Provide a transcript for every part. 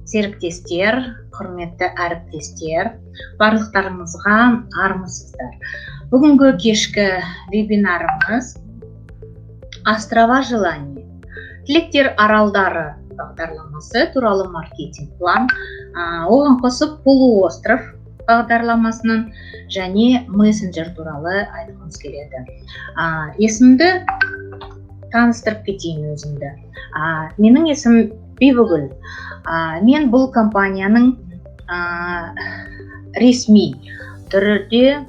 Серіктестер, құрметті әріптестер, барлықтарыңызға армысыздар. Бүгінгі кешкі вебинарымыз «Острова желаний», тілектер аралдары бағдарламасы туралы маркетинг план, оған қосып полуостров бағдарламасының және мессенджер туралы айтқымыз келеді. Есімді таныстырып кетейін өзімді. Менің есімім Бибігүл. Мен бұл компанияның ресми түрде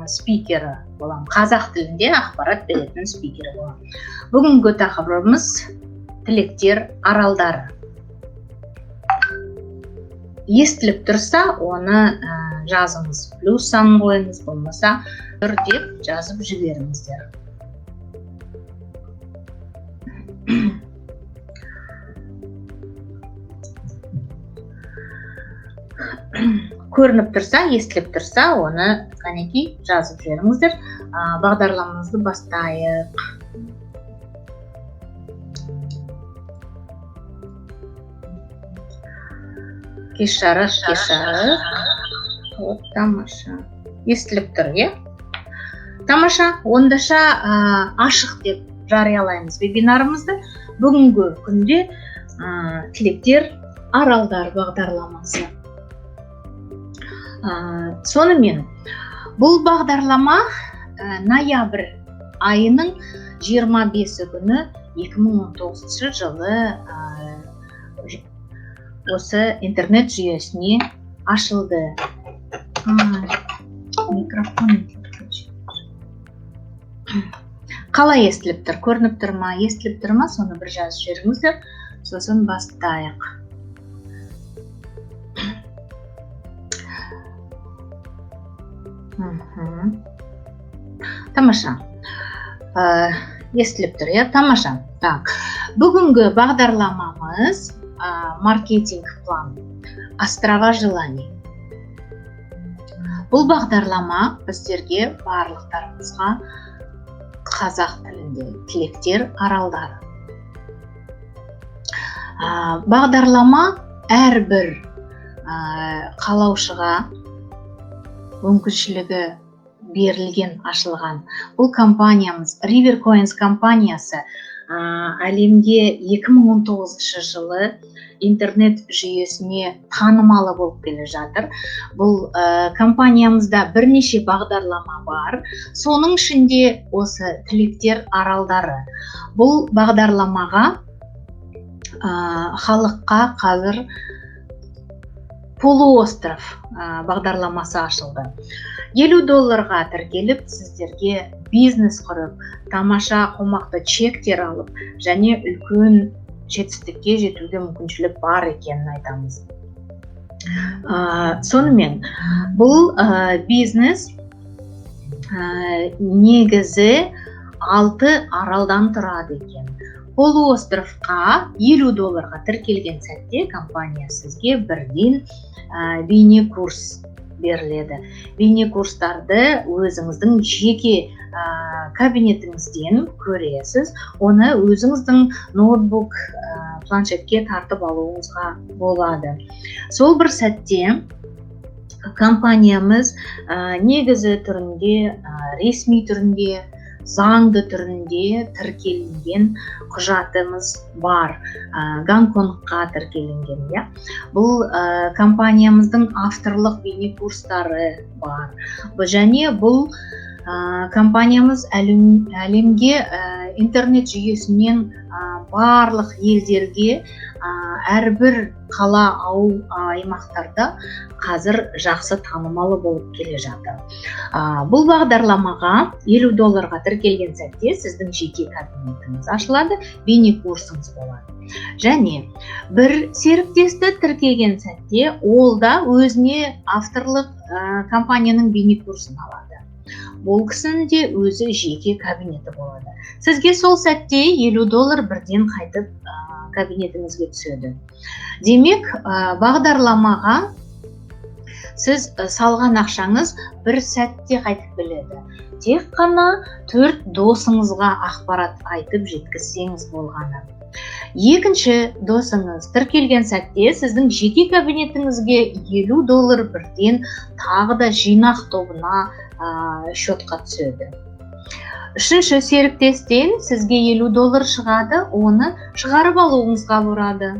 спикері боламын. Қазақ тілінде ақпарат беретін спикері боламын. Бүгінгі тақырыбымыз тілектер аралдары. Естіліп тұрса, оны жазыңыз, плюс санын қойыңыз, болмаса тұр деп жазып жіберіңіздер. Көрініп тұрса, естіліп тұрса, оны кәнекей жазып жіберіңіздер. Бағдарламамызды бастайық. Кеш жарық, кеш жарық. Вот, тамаша. Естіліп тұр, иә? Тамаша, ондаша ашық деп жариялаймыз вебинарымызды. Бүгінгі күнде тілектер аралдар бағдарламасы. Сонымен, бұл бағдарлама ноябрь айының 25 күні 2019 жылы осы интернет жүйесіне ашылды. Микрофон қалай естіліп тұр? Көрініп тұр ма, естіліп тұр ма? Соны бір жазып жіберіңіздер, сосын бастайық. Тамаша. Естіліп тұр, иә, тамаша. Так, бүгінгі бағдарламамыз маркетинг план «Острова желаний». Бұл бағдарлама біздерге, барлықтарымызға қазақ тілінде тілектер аралдары. Бағдарлама әрбір қалаушыға мүмкіншілігі берілген, ашылған. Бұл компаниямыз River Coins компаниясы әлемге 2019 жылы интернет жүйесіне танымалы болып келе жатыр. Бұл компаниямызда бірнеше бағдарлама бар. Соның ішінде осы тілектер аралдары. Бұл бағдарламаға халыққа қазір полуостров бағдарламасы ашылды. 50 долларға тіркеліп, сіздерге бизнес құрып, тамаша қомақты чектер алып және үлкен жетістікке жетуге мүмкіншілік бар екенін айтамыз. Сонымен, бұл бизнес негізі алты аралдан тұрады екен. Полуостровқа 50 долларға тіркелген сәтте компания сізге бірден бейне курс беріледі. Бейне курстарды өзіңіздің жеке кабинетіңізден көресіз. Оны өзіңіздің ноутбук, планшетке тартып алуыңызға болады. Сол бір сәтте компаниямыз негізі түрінде, ресми түрінде, заңды түрінде тіркелінген құжатымыз бар. Гонконгқа тіркелінген, иә. Бұл компаниямыздың авторлық бейне курстары бар. Және бұл компаниямыз әлемге интернет жүйесінен барлық елдерге, әрбір қала, ауыл, аймақтарда қазір жақсы танымалы болып келе жатыр. Бұл бағдарламаға 50 долларға тіркелген сәтте сіздің жеке кабинетіңіз ашылады, бейне курсыңыз болады. Және бір серіктесті тіркеген сәтте ол да өзіне авторлық компанияның бейне курсын алады. Бұл кісінің де өзі жеке кабинеті болады. Сізге сол сәтте 50 доллар бірден қайтып кабинетіңізге түседі. Демек, бағдарламаға Сіз салған ақшаңыз бір сәтте қайтып келеді. Тек қана 4 досыңызға ақпарат айтып жеткізсеңіз болғаны. Екінші досыңыз тіркелген сәтте сіздің жеке кабинетіңізге $50 бірден тағы да жинақ тобына счетқа түседі. Үшінші серіктестен сізге $50 шығады, оны шығарып алуыңызға болады.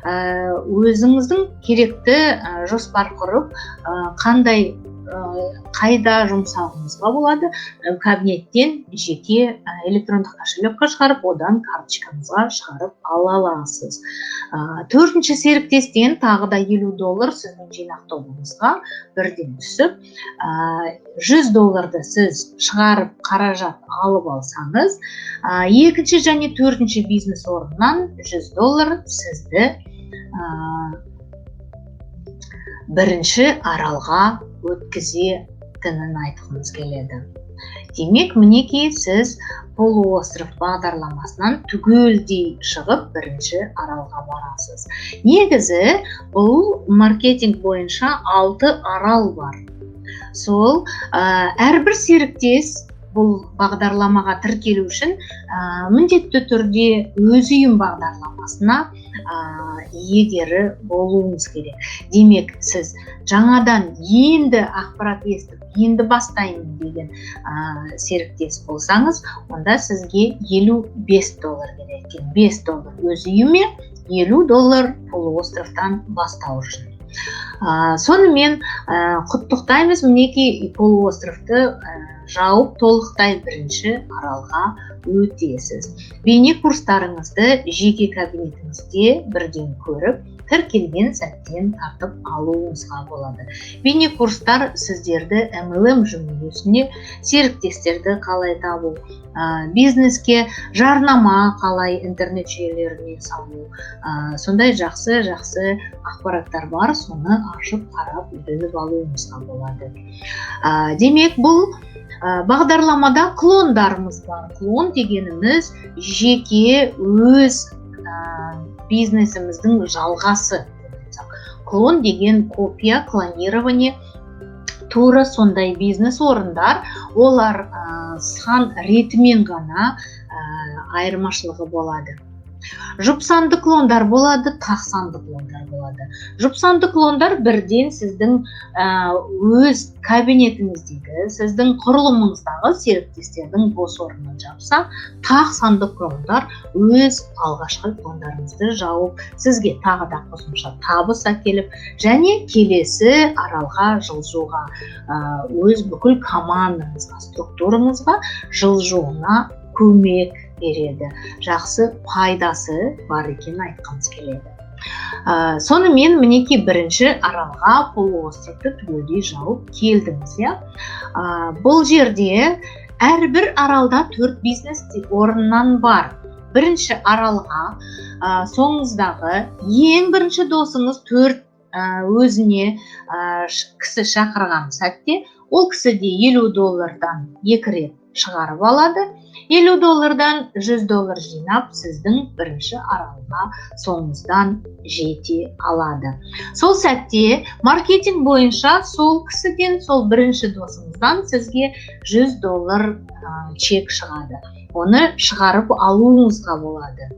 Өзіңіздің керекті жоспар құрып, қандай қайда жұмсауыңызға болады, кабинеттен жеке электрондық кошелекқа шығарып, одан карточкаңызға шығарып ала аласыз. Төртінші серіктестен тағы да $50 сіздің жинақ тобыңызға бірден түсіп, $100 сіз шығарып қаражат алып алсаңыз, екінші және төртінші бизнес орнынан $100 сізді бірінші аралға өткізетінін айтқымыз келеді. Демек, мінекей сіз полуостров бағдарламасынан түгелдей шығып бірінші аралға барасыз. Негізі бұл маркетинг бойынша 6 арал бар. Сол әрбір серіктес бұл бағдарламаға тіркелу үшін міндетті түрде өз үйім бағдарламасына иегері болуыңыз керек. Демек, сіз жаңадан енді ақпарат естіп, енді бастаймын деген серіктес болсаңыз, онда сізге $55 керек екен. $5 өз үйіме, $50 полуостровтан бастау үшін. Сонымен құттықтаймыз, мінекей полуостровты жауып толықтай бірінші аралға өтесіз. Бейне курстарыңызды жеке кабинетіңізде бірден көріп, тіркелген сәттен тартып алуыңызға болады. Бейне курстар сіздерді MLM жүйесіне, серіктестерді қалай табу, бизнеске жарнама қалай интернет жүйелеріне салу, сондай жақсы-жақсы ақпараттар бар, соны ашып қарап үйреніп алуыңызға болады. Демек, бұл бағдарламада клондарымыз бар. Клон дегеніміз жеке өз бизнесіміздің жалғасы. Клон деген копия, клонирование, тура сондай бизнес орындар, олар сан ретімен ғана айырмашылығы болады. Жұп санды клондар болады, тақ санды клондар болады. Жұп санды клондар бірден сіздің өз кабинетіңіздегі, сіздің құрылымыңыздағы серіктестердің бос орнын жапса, тақ санды клондар өз алғашқы клондарыңызды жауып, сізге тағы да қосымша табыс әкеліп, және келесі аралға жылжуға, өз бүкіл командаңызға, структураңызға жылжуына көмек береді. Жақсы пайдасы бар екенін айтқымыз келеді. Сонымен мінекей бірінші аралға полуостровты түгелдей жауып келдіңіз, иә? Бұл жерде әрбір аралда 4 бизнес орнынан бар. Бірінші аралға соңыздағы ең бірінші досыңыз 4 өзіне кісі шақырған сәтте, ол кісі де $50 2 рет шығарып алады. $50 $100 жинап, сіздің бірінші аралға соңыздан жете алады. Сол сәтте маркетинг бойынша сол кісіден, сол бірінші досыңыздан сізге $100 чек шығады. Оны шығарып алуыңызға болады.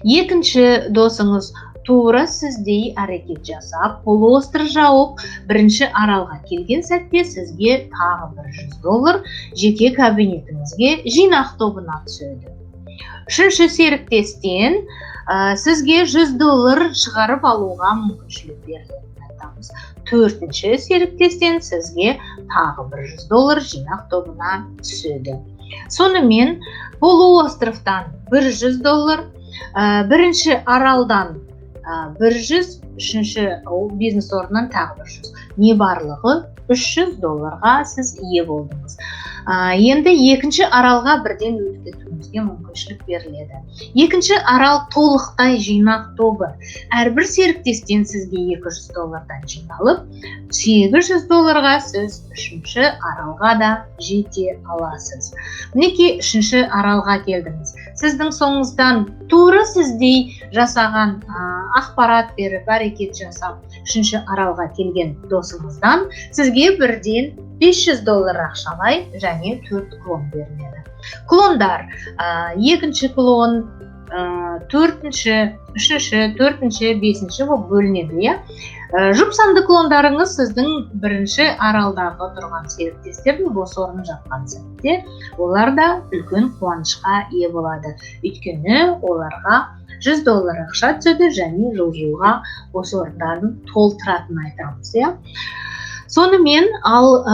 Екінші досыңыз тура сіздей әрекет жасап, полуостров жауып, бірінші аралға келген сәтте сізге тағы бір $100 жеке кабинетіңізге жинақ тобына түседі. Үшінші серіктестен сізге $100 шығарып алуға мүмкіншілік берілетінін айтамыз. Төртінші серіктестен сізге тағы бір $100 жинақ тобына түседі. Сонымен полуостровтан $100, бірінші аралдан 100, үшінші бизнес орнынан тағы 100. Не барлығы $300 сіз ие болдыңыз. Енді екінші аралға бірден өтіп кетуіңізге мүмкіншілік беріледі. Екінші арал толықтай жинақ тобы. Әрбір серіктестен сізге $200 жиналып, $800 сіз үшінші аралға да жете аласыз. Мінекей үшінші аралға келдіңіз. Сіздің соңыңыздан тура сіздей жасаған Ақпарат беріп, әрекет жасап, үшінші аралға келген досыңыздан сізге бірден 500 доллар ақшалай және 4 клон беріледі. Клондар екінші клон, төртінші, үшінші, төртінші, бесінші болып бөлінеді, иә. Жұп санды клондарыңыз сіздің бірінші аралдағы тұрған серіктестердің бос орнын жапқан сәтте, олар да үлкен қуанышқа ие болады, өйткені оларға 100 доллар ақша түседі және жылжуға бос орындарын толтыратынын айтамыз, иә. Сонымен, ал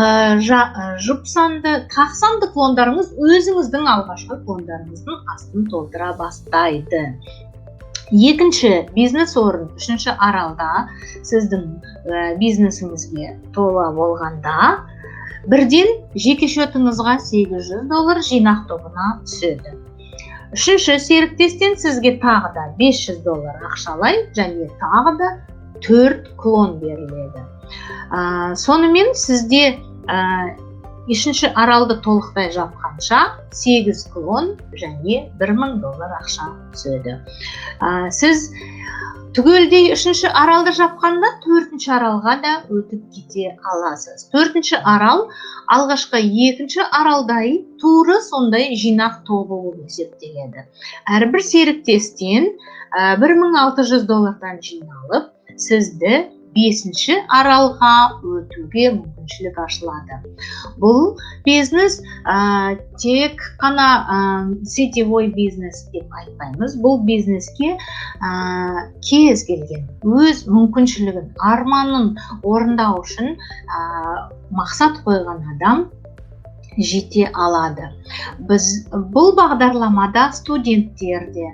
жұп санды, тақ санды клондарыңыз өзіңіздің алғашқы клондарыңыздың астын толтыра бастайды. Екінші бизнес орын үшінші аралда сіздің бизнесіңізге тола болғанда, бірден жеке счетыңызға 800 доллар жинақ тобына түседі. Үшінші серіктестен сізге тағы да 500 доллар ақшалай және тағы да 4 клон беріледі. Сонымен сізде үшінші аралды толықтай жапқанша 8 клон және 1000 доллар ақша түседі. Сіз түгелдей үшінші аралды жапқанда, төртінші аралға да өтіп кете аласыз. Төртінші арал алғашқы екінші аралдай тура сондай жинақ тобы болып есептеледі. Әрбір серіктестен 1600 доллардан жиналып, сізді бесінші аралға өтуге мүмкіншілік ашылады. Бұл бизнес тек қана сетевой бизнес деп айтпаймыз. Бұл бизнеске кез келген өз мүмкіншілігін, арманын орындау үшін мақсат қойған адам жете алады. Біз бұл бағдарламада студенттер де,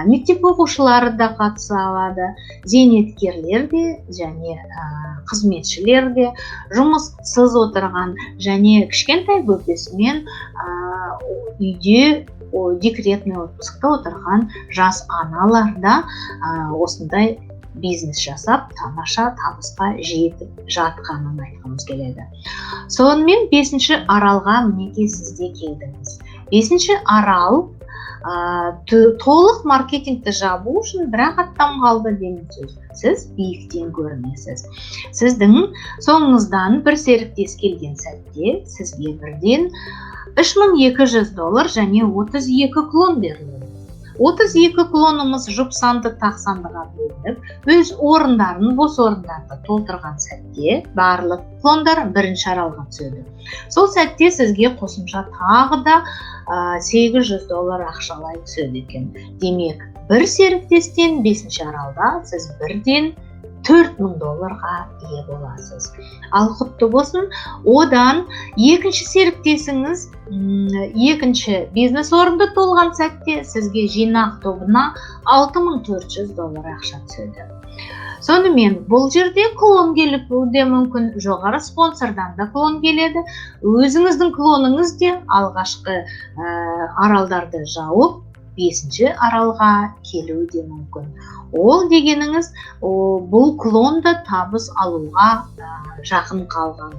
мектеп оқушылары да қатыса алады, зейнеткерлер де және қызметшілер де, жұмыссыз отырған және кішкентай бөпесімен үйде декретный отпускта отырған жас аналар да осындай бизнес жасап, тамаша табысқа жетіп жатқанын айтқымыз келеді. Сонымен, бесінші аралға, мінекей, сіз де келдіңіз. Бесінші арал толық маркетингті жабу үшін бір-ақ аттам қалды деген сөз. Сіз биіктен көрінесіз. Сіздің соңыңыздан бір серіктес келген сәтте, сізге бірден 3200 доллар және 32 клон беріледі. 32 клонымыз жұп санды, тақ сандыға бөлініп, өз орындарын, бос орындарды толтырған сәтте, барлық клондар бірінші аралға түседі. Сол сәтте сізге қосымша тағы да 800 доллар ақшалай түседі екен. Демек, бір серіктестен бесінші аралда сіз бірден 4000 долларға ие боласыз. Ал құтты болсын! Одан екінші серіктесіңіз екінші бизнес орынды толған сәтте, сізге жинақ тобына 6400 доллар ақша түседі. Сонымен, бұл жерде клон келуі де мүмкін, жоғары спонсордан да клон келеді, өзіңіздің клоныңыз де алғашқы аралдарды жауып, бесінші аралға келуі де мүмкін. Ол дегеніңіз, бұл клон да табыс алуға жақын қалған.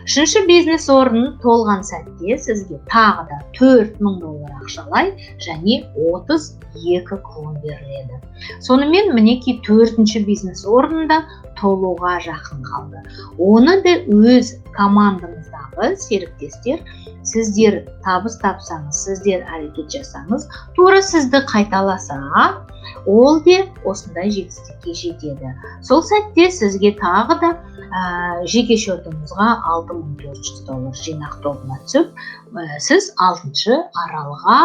Үшінші бизнес орын толған сәтте, сізге тағы да 4000 доллар ақшалай және 32 клон беріледі. Сонымен, мінекей, төртінші бизнес орнында толуға жақын қалды. Оны да өз командаңыздағы серіктестер, сіздер табыс тапсаңыз, сіздер әрекет жасаңыз, тура сізді қайталаса, ол де осындай жетістікке жетеді. Сол сәтте сізге тағы да жеке счетыңызға 6400 доллар жинақ тобына түсіп, сіз алтыншы аралға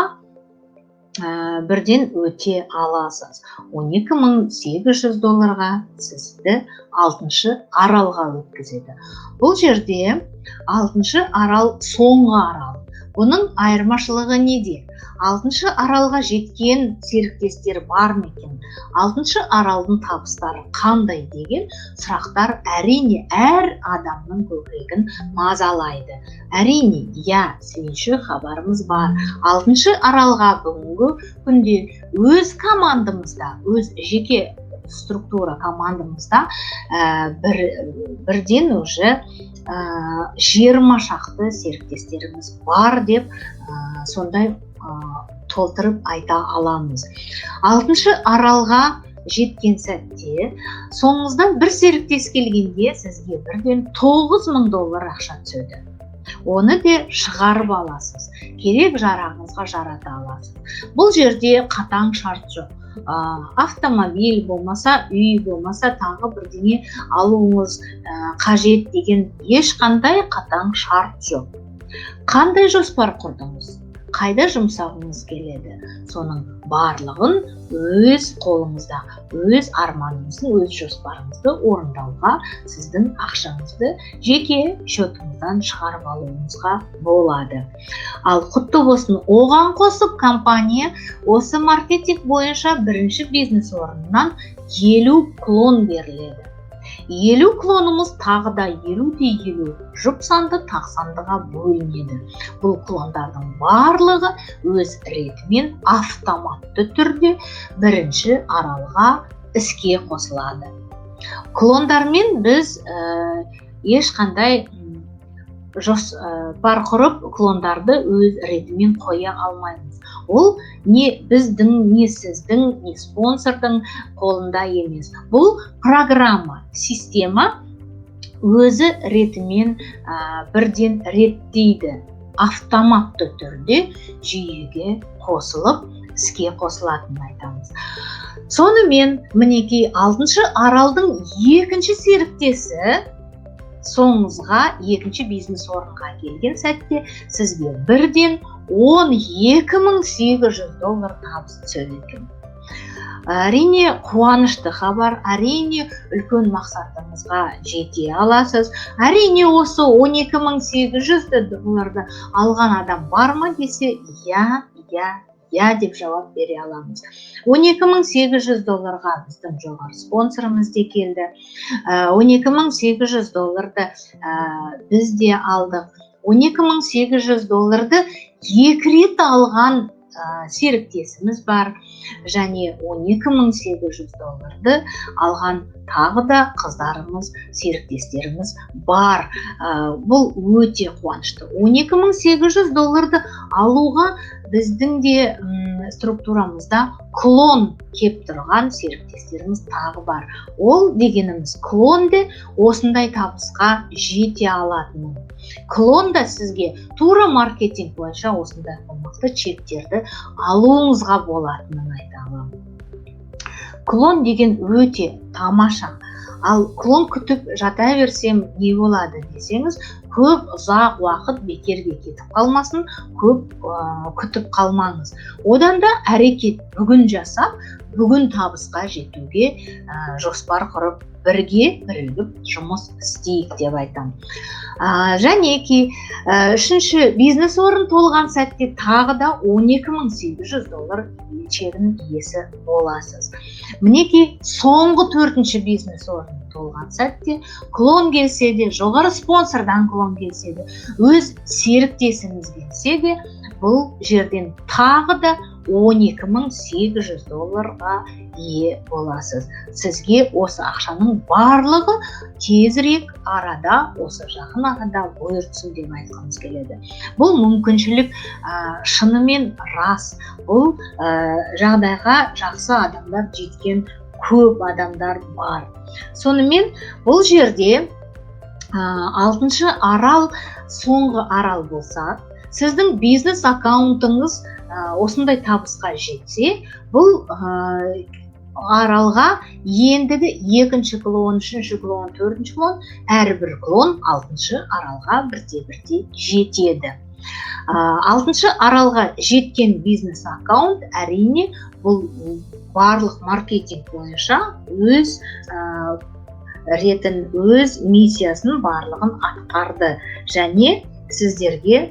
бірден өте аласыз. 12 800 долларға сізді алтыншы аралға өткізеді. Бұл жерде алтыншы арал соңғы арал. Бұның айырмашылығы неде? Алтыншы аралға жеткен серіктестер бар ма екен, алтыншы аралдың табыстары қандай деген сұрақтар, әрине, әр адамның көкірегін мазалайды. Әрине, иә, сүйінші хабарымыз бар. Алтыншы аралға бүгінгі күнде өз командамызда, өз жеке структура командамызда бірден уже 20 шақты серіктестеріміз бар деп сондай толтырып айта аламыз. Алтыншы аралға жеткен сәтте соңыңыздан бір серіктес келгенде сізге бірден 9000 доллар ақша түседі. Оны де шығарып аласыз, керек жарағыңызға жарата аласыз. Бұл жерде қатаң шарт жоқ. Автомобиль болмаса, үй болмаса, тағы бірдеңе алуыңыз қажет деген ешқандай қатаң шарт жоқ. Қандай жоспар құрдыңыз, қайда жұмсағыңыз келеді, соның барлығын өз қолыңызда, өз арманыңызды, өз жоспарыңызды орындауға сіздің ақшаңызды жеке счетыңыздан шығарып алуыңызға болады. Ал құтты болсын, оған қосып компания осы маркетинг бойынша бірінші бизнес орнынан 50 клон беріледі. 50 клонымыз тағы да 50 де 50 жұп санды тақ сандыға бөлінеді. Бұл клондардың барлығы өз ретімен автоматты түрде бірінші аралға іске қосылады. Клондармен біз ешқандай жоспар құрып, клондарды өз ретімен қоя алмаймыз. Ол не біздің, не сіздің, не спонсордың қолында емес. Бұл программа, система өзі ретімен бірден реттейді, автоматты түрде жүйеге қосылып іске қосылатынын айтамыз. Сонымен, мінекей, алтыншы аралдың екінші серіктесі соңыңызға екінші бизнес орынға келген сәтте сізге бірден 12 800 доллар табыс түседі екен. Әрине, қуанышты хабар, әрине, үлкен мақсатыңызға жете аласыз. Әрине, осы 12 800 долларды алған адам бар ма десе, иә, иә, иә деп жауап бере аламыз. 12 800 долларға біздің жоғары спонсорымыз де келді. 12 800 долларды біз де алдық. 12 800 долларды екі рет алған серіктесіміз бар және 12 800 долларды алған тағы да қыздарымыз, серіктестеріміз бар. Бұл өте қуанышты. 12 800 долларды алуға біздің де структурамызда клон кеп тұрған серіктестеріміз тағы бар. Ол дегеніміз, клон де осындай табысқа жете алатынын, клон да сізге тура маркетинг бойынша осындай қомақты чектерді алуыңызға болатынын айта аламын. Клон деген өте тамаша. Ал клон күтіп жата берсем не болады десеңіз, көп ұзақ уақыт бекерге кетіп қалмасын, көп күтіп қалмаңыз. Одан да әрекет бүгін жасап, бүгін табысқа жетуге жоспар құрып, бірге бірігіп жұмыс істейік деп айтамын. Жәнеки үшінші бизнес орын толған сәтте тағы да 12 800 доллар чегінің иесі боласыз. Мінекей, соңғы төртінші бизнес орын толған сәтте клон келсе де, жоғары спонсордан клон келсе де, өз серіктесіңіз келсе де, бұл жерден тағы да 12 800 долларға ие боласыз. Сізге осы ақшаның барлығы тезірек арада, осы жақын арада бұйыртсын деп айтқымыз келеді. Бұл мүмкіншілік шынымен рас. Бұл жағдайға жақсы адамдар жеткен, көп адамдар бар. Сонымен, бұл жерде алтыншы арал соңғы арал болса, сіздің бизнес аккаунтыңыз осындай табысқа жетсе, бұл аралға ендігі екінші клон, үшінші клон, төртінші клон, әрбір клон алтыншы аралға бірте бірте жетеді. Алтыншы аралға жеткен бизнес аккаунт, әрине, бұл барлық маркетинг бойынша өз ретін, өз миссиясын барлығын атқарды және сіздерге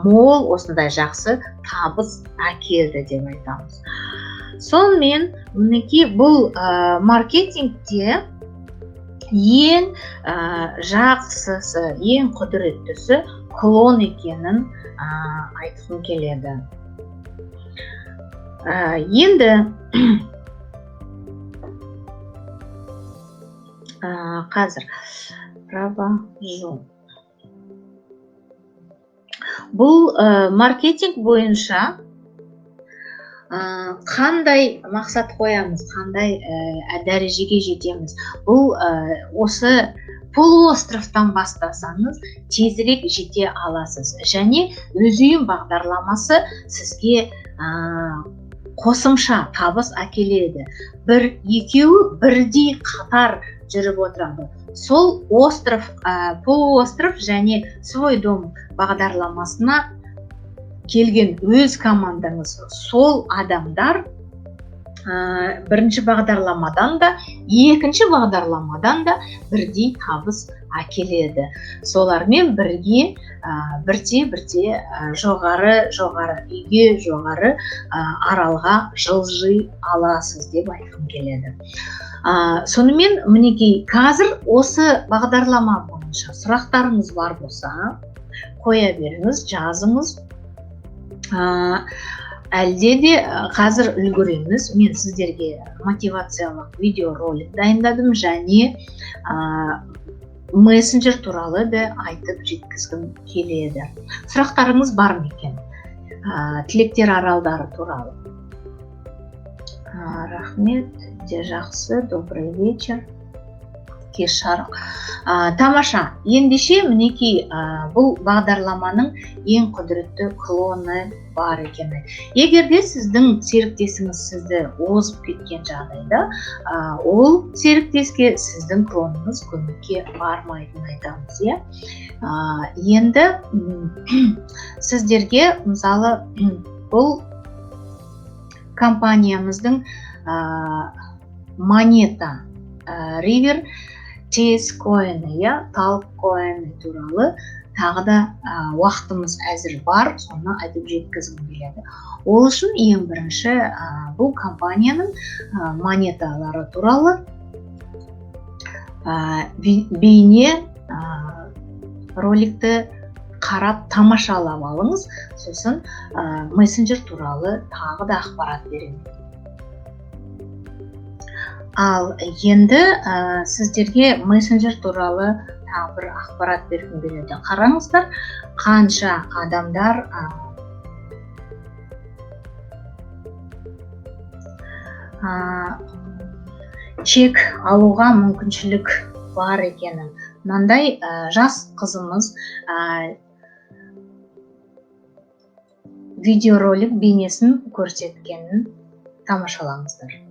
мол осындай жақсы табыс әкелді деп айтамыз. Сонымен, мінекей, бұл маркетингте ең жақсысы, ең құдіреттісі клон екенін айтқым келеді. Енді қазір провожу. Бұл маркетинг бойынша Қандай мақсат қоямыз, қандай дәрежеге жетеміз? Бұл осы полуостровтан бастасаңыз, тезірек жете аласыз. Және өз үйім бағдарламасы сізге қосымша табыс әкеледі. Бір екеуі бірдей қатар жүріп отырады. Сол остров, полуостров және свой дом бағдарламасына келген өз командаңыз, сол адамдар бірінші бағдарламадан да, екінші бағдарламадан да бірдей табыс әкеледі. Солармен бірге бірте-бірте жоғары үйге, жоғары аралға жылжи аласыз деп айтқым келеді. Сонымен мінекей қазір осы бағдарлама бойынша сұрақтарыңыз бар болса, қоя беріңіз, жазыңыз. Әлде де қазір үлгереміз. Мен сіздерге мотивациялық видеоролик дайындадым және мессенджер туралы да айтып жеткізгім келеді. Сұрақтарыңыз бар ма екен? Тілектер аралдары туралы. Рахмет, өте жақсы, добрый вечер. Кеш жарық. Тамаша. Ендеше мінекей бұл бағдарламаның ең құдіретті клоны бар екені. Егер де сіздің серіктесіңіз сізді озып кеткен жағдайда, ол серіктеске сіздің клоныңыз көмекке бармайтынын айтамыз, иә? Енді сіздерге мысалы бұл компаниямыздың монета River TS Coin, иә, Talk Coin туралы тағы да уақытымыз әзір бар, соны айтып жеткізгім келеді. Ол үшін ең бірінші бұл компанияның монеталары туралы бейне роликті қарап тамашалап алыңыз, сосын мессенджер туралы тағы да ақпарат беремін. Ал енді сіздерге мессенджер туралы тағы бір ақпарат бергім келеді. Қараңыздар, қанша адамдар чек алуға мүмкіншілік бар екенін. Мынандай жас қызымыз видеоролик бейнесін көрсеткенін тамашалаңыздар.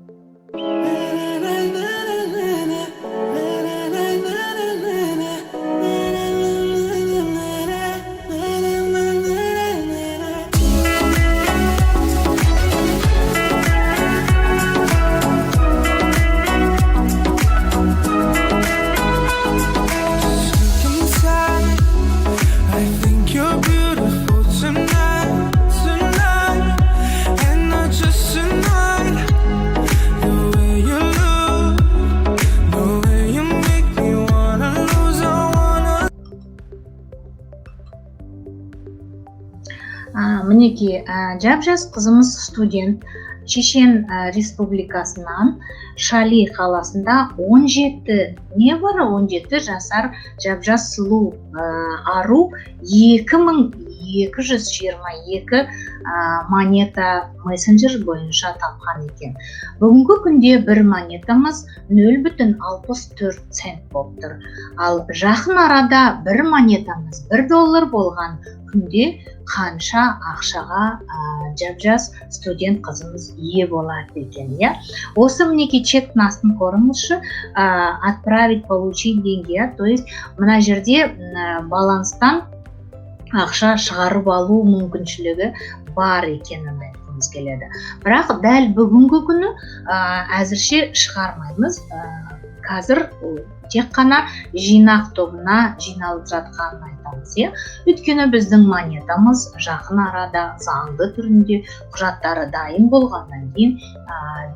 Мінекей, жап-жас қызымыз студент, Чешен республикасынан, Шали қаласында 17, небары 17 жасар жап-жас сұлу ару 2222 монета мессенджер бойынша тапқан екен. Бүгінгі күнде бір монетамыз 0,64 цент болып тұр. Ал жақын арада бір монетамыз 1 доллар болған күнде қанша ақшаға жап-жас студент қызымыз ие болады екен, иә? Осы мінекей чектің астын көріңізші, отправить, получить деньги, иә? То есть мына жерде баланстан ақша шығарып алу мүмкіншілігі бар екенін айтқымыз келеді. Бірақ дәл бүгінгі күні әзірше шығармаймыз. Қазір тек қана жинақ тобына жиналып жатқанын айтамыз, иә? Өйткені біздің монетамыз жақын арада заңды түрінде құжаттары дайын болғаннан кейін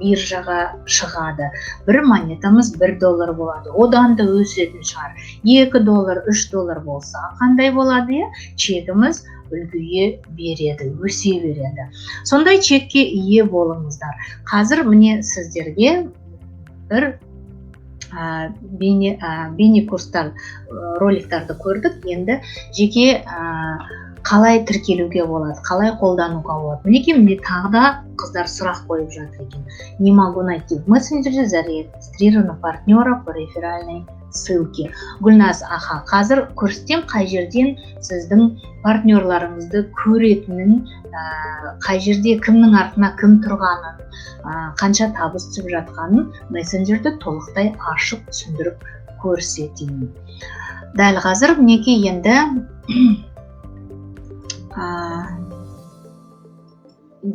биржаға шығады. Бір монетамыз 1 доллар болады, одан да өсетін шығар. 2 доллар, 3 доллар болса қандай болады, иә? Чегіміз үлкейе береді, өсе береді. Сондай чекке ие болыңыздар. Қазір міне сіздерге бір бейне курстар, роликтарды көрдік. Енді жеке қалай тіркелуге болады, қалай қолдануға болады. Мінекей, міне тағы да Қыздар сұрақ қойып жатыр екен: «Не могу найти в мессенджере зарегистрированного партнера по реферальной ссылке». Гүлназ, аха, қазір көрсетемін қай жерден сіздің партнерларыңызды көретінін, қай жерде кімнің артына кім тұрғанын, қанша табыс түсіп жатқанын мессенджерді толықтай ашып, түсіндіріп көрсетейін. Дәл қазір, мінекей, енді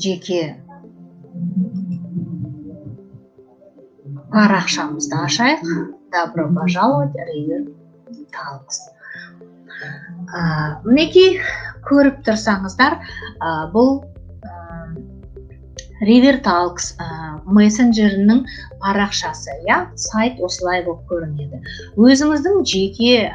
жеке парақшамызды ашайық. Добро пожаловать, Ривер Talks. Мінекей, көріп тұрсаңыздар, бұл Ривер Talks мессенджерінің парақшасы, иә. Сайт осылай болып көрінеді. Өзіңіздің жеке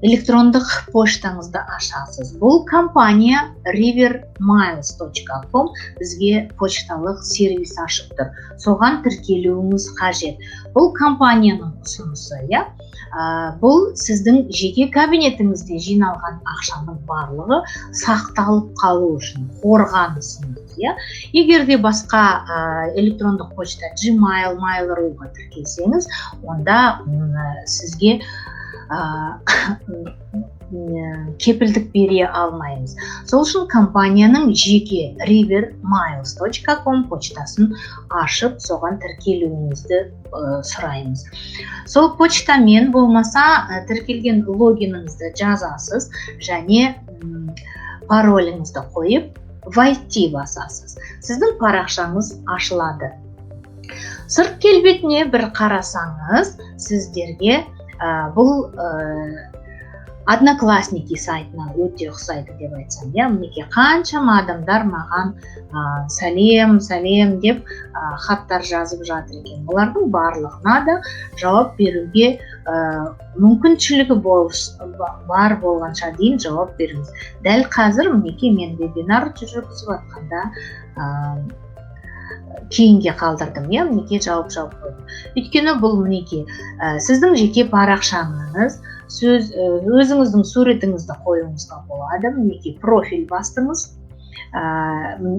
электрондық поштаңызды ашасыз. Бұл компания rivermiles.com бізге почталық сервис ашып тұр, соған тіркелуіңіз қажет. Бұл компанияның ұсынысы, иә. Бұл сіздің жеке кабинетіңізде жиналған ақшаның барлығы сақталып қалу үшін қорғанысыңыз, иә. Егер де басқа электрондық почта Gmail, Mail.ru-ға тіркелсеңіз, онда сізге кепілдік бере алмаймыз. Сол үшін компанияның жеке rivermiles.com почтасын ашып, соған тіркелуіңізді сұраймыз. Сол почтамен болмаса тіркелген логиніңізді жазасыз және пароліңізді қойып, «Войти» басасыз. Сіздің парақшаңыз ашылады. Сырт келбетіне бір қарасаңыз, сіздерге бұл Одноклассники сайтына өте ұқсайды деп айтсам, иә. Мінекей, қаншама адамдар маған «Сәлем, сәлем» деп хаттар жазып жатыр екен. Олардың барлығына да жауап беруге мүмкіншілігі бар болғанша дейін жауап беріңіз. Дәл қазір, мінекей, мен вебинар жүргізіп жатқанда кейінге қалдырдым, иә. Мінекей, жауап қойдым, өйткені бұл, мінекей, сіздің жеке парақшаңыз. Сөз өзіңіздің суретіңізді қоюыңызға болады. Мінекей, «Профиль» бастыңыз.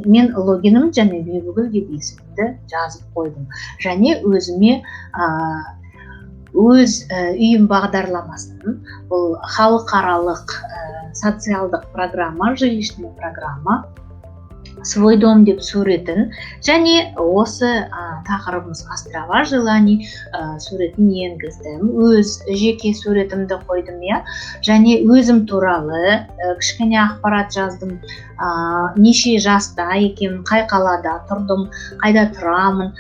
Мен логинім және Бибігүл деп есімімді жазып қойдым және өзіме өз үйім бағдарламасын, бұл халықаралық социалдық программа, жилищная программа «Свой дом» деп суретін және осы тақырыбымыз «Острова желаний» суретін енгіздім. Өз жеке суретімді қойдым, иә, және өзім туралы кішкене ақпарат жаздым: неше жаста екенмін, қай қалада тұрдым, қайда тұрамын.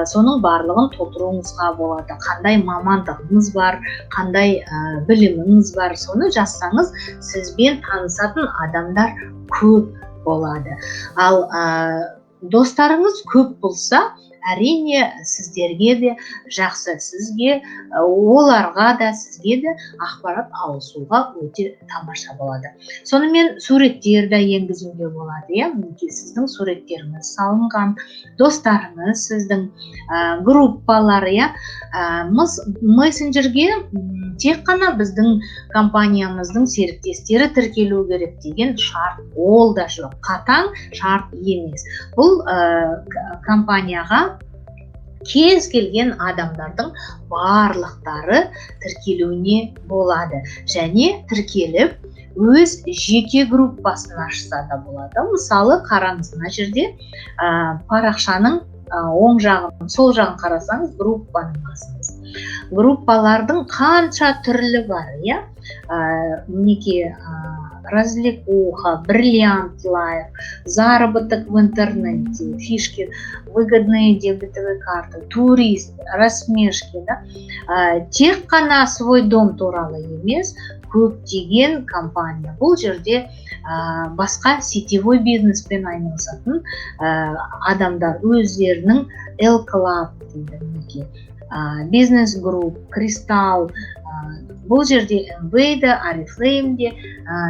Соның барлығын толтыруыңызға болады. Қандай мамандығыңыз бар, қандай біліміңіз бар, соны жазсаңыз, сізбен танысатын адамдар көп болады. Ал достарыңыз көп болса, әрине, сіздерге де жақсы, сізге, оларға да, сізге де ақпарат алысуға өте тамаша болады. Сонымен суреттер де енгізуге болады, иә. Мінекей, сіздің суреттеріңіз салынған, достарыңыз, сіздің группалар, иә. Мессенджерге тек қана біздің компаниямыздың серіктестері тіркелу керек деген шарт ол да жоқ, қатаң шарт емес. Бұл компанияға кез келген адамдардың барлықтары тіркелуіне болады және тіркеліп, өз жеке группасын ашса да болады. Мысалы, қараңыз, мына жерде парақшаның оң жағын, сол жағын қарасаңыз, группаны басыңыз. Группалардың қанша түрлі бар, иә. Мінекей, развлекуха, бриллиант лайф, заработок в интернете, фишки, выгодные дебетовые карты, турист, рассмешки, да. Тек қана «Свой дом» туралы емес, көптеген компания бұл жерде, басқа сетевой бизнеспен айналысатын адамдар өздерінің L Club дейді, мінекей, бизнес групп, Кристалл. Бұл жерде Amway да, Oriflame де,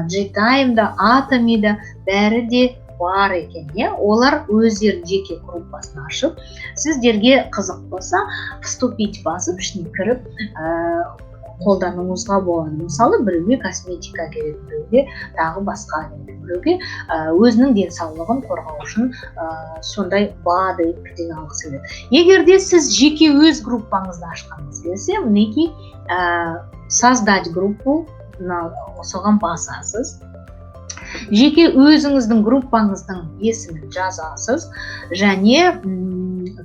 G-Time да, Atomy да, бәрі де бар екен, иә. Олар өздері жеке группасын ашып, сіздерге қызық болса, «Вступить» басып, ішіне кіріп Қолдануыңызға болады. Мысалы, біреуге косметика керек, біреуге тағы басқа керек, біреуге өзінің денсаулығын қорғау үшін сондай БАДы бірдеңе алғысы келеді. Егер де сіз жеке өз группаңызды ашқыңыз келсе, мінекей, создать группу, соған басасыз. Жеке өзіңіздің группаңыздың есімін жазасыз және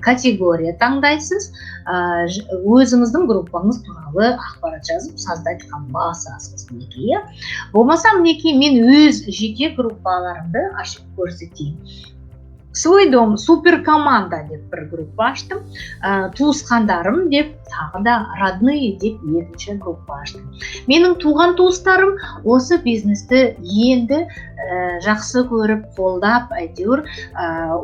категория таңдайсыз, өзіңіздің группаңыз туралы ақпарат жазып, создать қа басасыз, мінекей, иә. Болмаса, мінекей, мен өз жеке группаларымды ашып көрсетейін. «Свой дом супер команда» деп бір группа аштым, туысқандарым деп тағы да «родные» деп екінші группа аштым. Менің туған туыстарым осы бизнесті енді жақсы көріп, қолдап, әйтеуір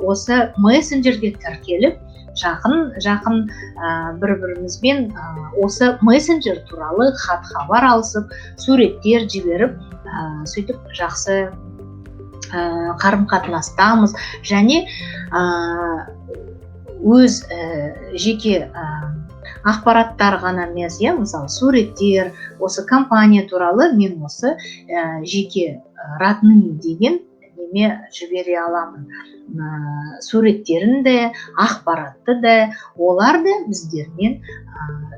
осы мессенджерге тіркеліп, жақын жақын бір бірімізбен осы мессенджер туралы хат хабар алысып, суреттер жіберіп, сөйтіп жақсы қарым қатынастамыз. Және өз жеке ақпараттар ғана емес, иә, мысалы, суреттер, осы компания туралы мен осы жеке «родные» деген неме жібере аламын, суреттерін де, ақпаратты да. Олар да біздермен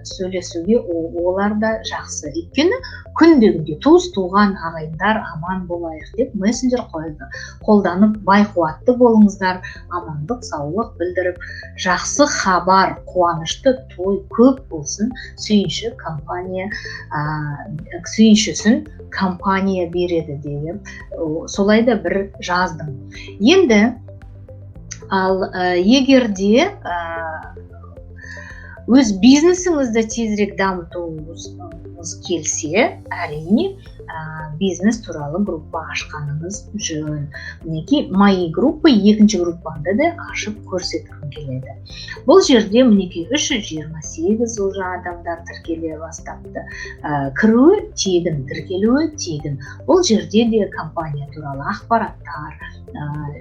сөйлесуге, олар да жақсы, өйткені күнде күнде туыс туған ағайындар аман болайық деп мессенджер қолданып, бай қуатты болыңыздар, амандық саулық білдіріп, жақсы хабар, қуанышты той көп болсын, сүйінші компания, сүйіншісін компания береді деген солай да бір жаздым. Енді ал егер де өз бизнесіңізді тезірек дамытуыңыз келсе, әрине, бизнес туралы группа ашқаныңыз жөн. Мінекей, «Мои группы», екінші группамды да ашып көрсеткім келеді. Бұл жерде, мінекей, 328 уже адамдар тіркеле бастапты. Кіруі тегін, тіркелуі тегін. Бұл жерде де компания туралы ақпараттар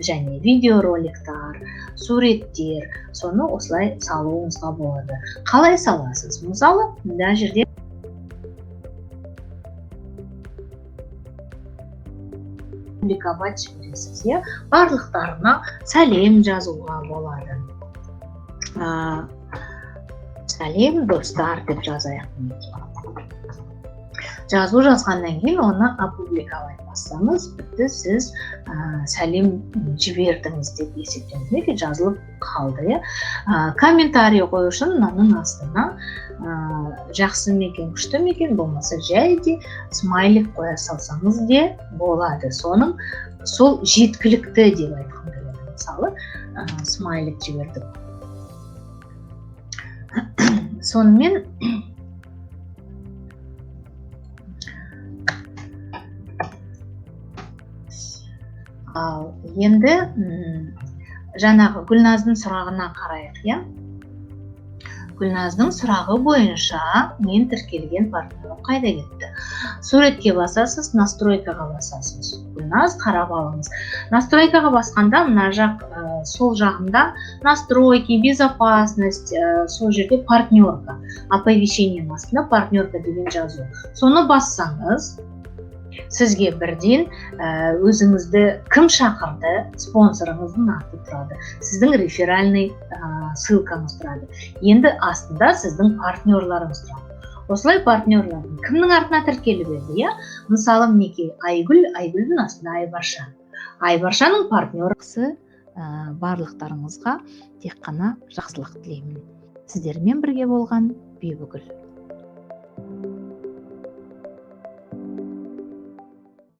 және видеороликтар, суреттер, соны осылай салуыңызға болады. Қалай саласыз? Мысалы, мына жерде публиковать жібересіз, иә, барлықтарына сәлем жазуға болады. «Сәлем, достар» деп жазайық, мінекей. Жазу жазғаннан кейін оны опубликовать бассаңыз, бітті, сіз сәлем жібердіңіз деп есептеңіз. Мінекей, жазылып қалды, иә. Комментарий қою үшін мынаның астына жақсы ма екен, күшті ме екен, болмаса жай де смайлик қоя салсаңыз де болады. Соның сол жеткілікті деп айтқым келеді. Мысалы, смайлик жібердік. Сонымен, ал енді жаңағы Гүлназдың сұрағына қарайық, иә. Гүлназдың сұрағы бойынша, мен тіркелген партнерім қайда кетті? Суретке басасыз, настройка ға басасыз. Гүлназ, қарап алыңыз. Настройка ға басқанда мына жақ, сол жағында настройки, безопасность, сол жерде партнерка, оповещение нің астында партнерка деген жазу. Соны бассаңыз, сізге бірден өзіңізді кім шақырды, спонсорыңыздың аты тұрады, сіздің реферальный ссылка ңыз тұрады. Енді астында сіздің партнерларыңыз тұрады. Осылай партнерлардың кімнің артына тіркеліп еді, иә. Мысалы, мінекей, Айгүл, Айгүлдің астында Айбарша, Айбаршаның партнері. Барлықтарыңызға тек қана жақсылық тілеймін. Сіздермен бірге болған Бибігүл.